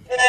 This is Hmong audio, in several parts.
Ntawm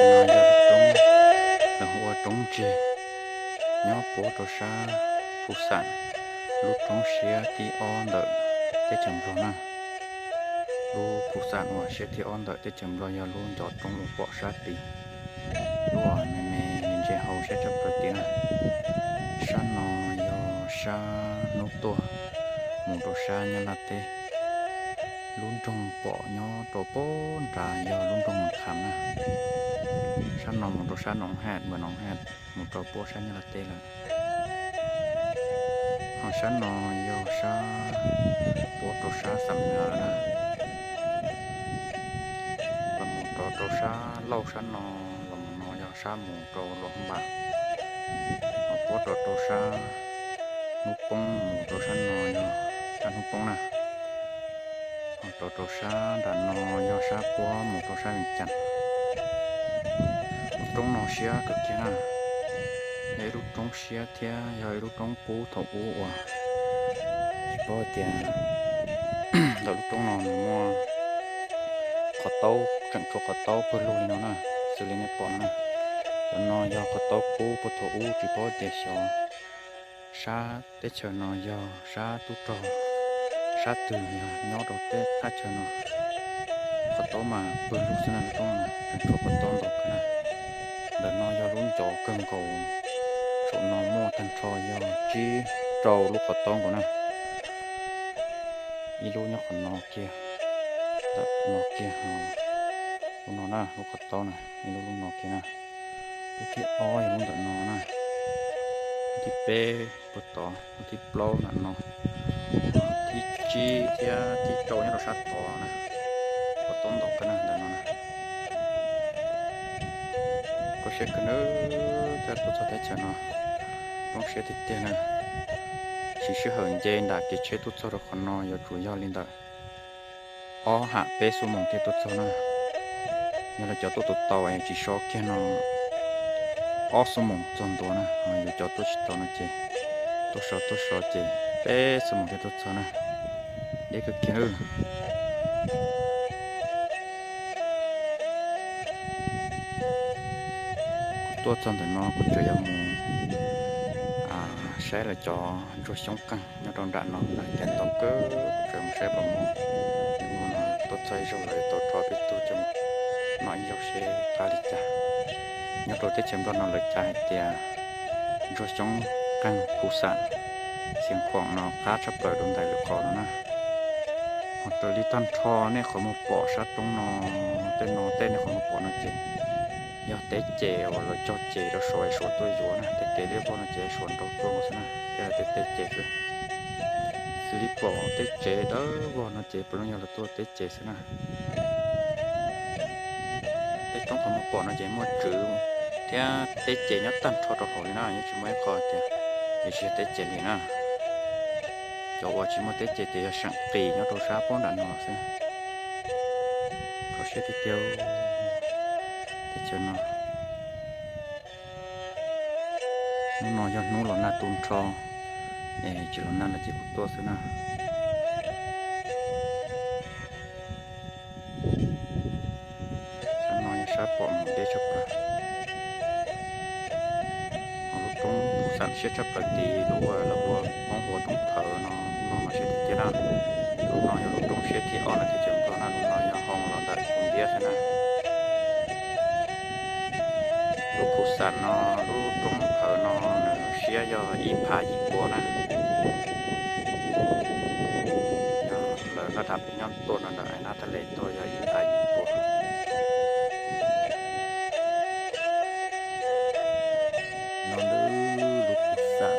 no yog lub roob, lawv hu ua roob ntseg, nyob puab rau sab Phu Xam, lub roob siab thib ob ntawm teb chaws Nplog na. Lub Phu Xam uas siab thib ob ntawm teb chaws Nplog yog lub ncov roob uas pom sab tid, lub uas me me ntsia hauv siab tshaj plaws tid na. Sab no yog sab hnub tuaj mus rau sab Nyab Laj teb. Lub nroog pom nyob rau puag nrad yog lub nroog Moos Kham na. Sab no mus rau sab Noov Haj, Npam Noov Haj, mus rau puag sab Nyab Laj teb lawm. Ho sab no yog sab puab rau sab Xam Nuas lawm na. Los mus rau rau sab Lauj sab no, los mus no yog sab mus rau Luam Npas. Ho puab rau rau sab hnub poob mus rau sab no yog sab hnub poob na. Ho rau rau sab nram no yog sab puab mus rau sab Vees Cas. Lub roob no siab kawg kiag na, yog ib lub roob siab thiab yog ib lub roob qub thaum ub uas tsis paub tias ntawm lub roob no nws muaj qhov taub, tseem tshuav qhov taub pawg lug li no na, xws li nej pom no na. Cov no yog qhov taub qub puag thaum ub tsis paub tias xyov sab teb chaws no yog sab tub rog sab twg yog nyob rau teb thaj chaw no. Qhov taub mas pawg lug xwb na, lub roob no tseem tshuav qhov taub ntau kawg na. Ntawm no yog lub ncov kawg nkaus, saum no muaj tag nrho yog tsib rau lub qhov taub nkaus na. Ib lub nyob qhov no kiag, ntawm no kiag, lub no na, lub qhov taub na, ib lub lub no kiag na. Lub thib ob yog lub ntawm no na. Lub thib peb puag tod, lub thib plaub ntawm no, thib tsib thiab thib rau nyob rau sab tod na. Qhov taub ntau kawg na ntawm no na. Kho siab kawg nawb, tuaj txog teb chaws no, zoo siab tiag tiag na. Siv sij hawm nce nram kev tsheb tuaj txog rau qhov no yuav tsum yog li ntawm ob ham peb xuab moos thiaj tuaj txog na. Yog lawv cov tuaj tau tau es tsis so kiag no ob xuab moos txog ntua na, ho yus cov tuaj tsis tau no ces tuaj so tuaj so ces peb xuab moos thiaj tuaj txog na. Deb kawg kiag nawb. Kuv tuaj txog ntawm no kuv tseem yuav mus saib lawv cov ntsuag xyoob qeeg nyob rau nram no lawv tias ntau kawg, kuv tseem mus saib puas muaj. Mus no tuaj txog ib zaug lawv tau rho peb tug coj mus noj ib zaug seb qab li cas. Nyob rau teb chaws Nplog no lawv cav hais tias ntsuag xyoob qeeg Phu Xam, Xiav Khuam no qab tshaj plaws dua ntais lwm qhov no na. Ho raws li tag nrho nej qhov muag pom sab roob no, tej no tej nej qhov muag pom no ces yog teb ces uas lawv cog ces rau Suav es Suav tuaj yuav na, tej kev liab vog no ces Suav nrau tuaj xwb na, tej no tej teb ces xwb. Xws li pom tej tsev dawb vog no ces puav leej yog lawv tuaj teb ces xwb na. Tej roob qhov muag pom no ces muaj tswv thiab teb ces nyob tag nrho rau hauv li na, yeej tsis muaj ib qho tias yeej tsis yog teb ces li na. Cov uas tsis muaj teb ces ces yog seem qis nyob rau sab pob nram no xwb. Kho siab tiag tiag teb chaws no. Hnub no yog hnub los nag tu nrho, es tsis los nag no ces kuv tuaj xwb na. Sab no yog sab pom mus deb tshaj plaws. Ho lub roob Phu Xam siab tshaj plaws tid, lub uas lawv ua hoob ua roob thawv no, lub no mas siab tiag tiag na. Lub no yog lub roob siab thib ob ntawm teb chaws Nplog na, lub no yog hoo los ntawm Koos Npiab xwb na. Lub khuv xam no, lub roob phawv no nws siab yog ib phav yim pua na. Lawv nqa dab peb nyob tuaj no ntawm nab thaj les tuaj yog ib phav yim pua. No lub, lub khuv xam,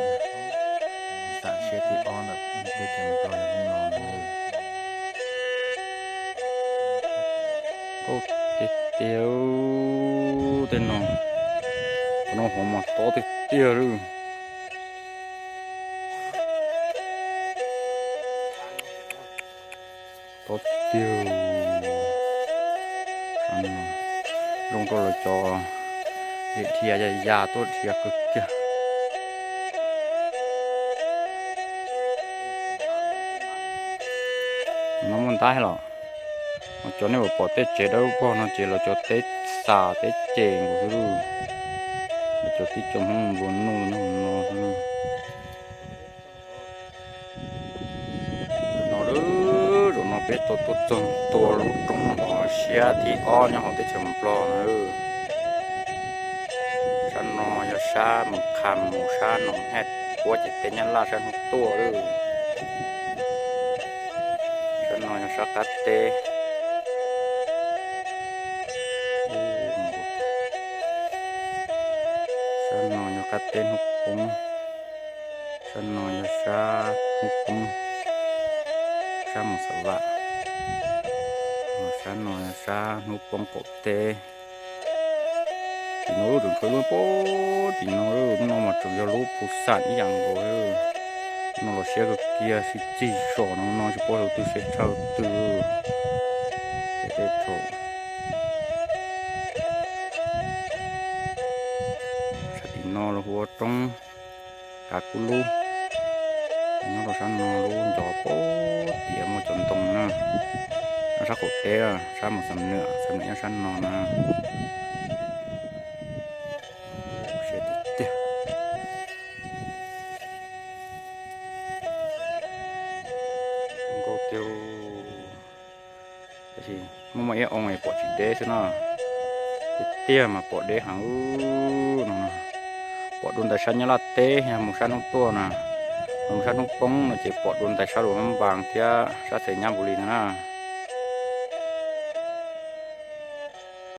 khuv xam siab thib ob ntawm teb chaws Nplog yog lub no na. Tob tiag tiag, tej no, qhov no hov mas tob tiag tiag lawm. Tob tiag. Zoo rau lawv cov dhia ya ya tuaj dhia kawg kiag. No muaj ntab los, cov nej pom tej tsev dawb paug no ces lawv cov teb xas teb ces nkaus xwb lauj. Lawv cov tib co Hmoob nplua nuj no xwb. No lawm, zaum no peb tau tuaj txog tua lub roob hov siab thib ob nyob hauv teb chaws Nplog na. Sab no yog sab mus qha mus sab Noom Haj Puab ces teb Nyab Laj sab hnub tuaj lawm. Sab no yog sab qab teb. Sab no yog qab teb hnub poob. Sab no yog sab hnub poob, sab mus Xam Vam. Sab no yog sab hnub poob qaum teb. Tim no lub tseem tshuav lub poob tim no, lub no mas tseem yog lub khuv xam ib yam nkaus. No los siab kawg kiag, sib txig zos no no tsis paub hauv twg siab tshaj twg. Ces tej thaum sab tim no los hu ua roob Kav Kub Lub. Nyob rau sab no lub ncov poob tias muaj cov ntoo na. Nyob sab qaum teb, sab mus Xam Nuam, Xam Nuam nyob sab no na. Siab tiag tiag. Nkauj tiag. Tab sis muaj muaj ib oo es pom tsis deb xwb no. Tiag tiag mas pom deb heev no. Pom dua ntais sab Nyab Laj teb, yog mus sab hnub tuaj na, mus sab hnub poob no ces pom dua ntais sab Luam Phab Npas thiab sab Xais Nyab Npus Lis ntag na.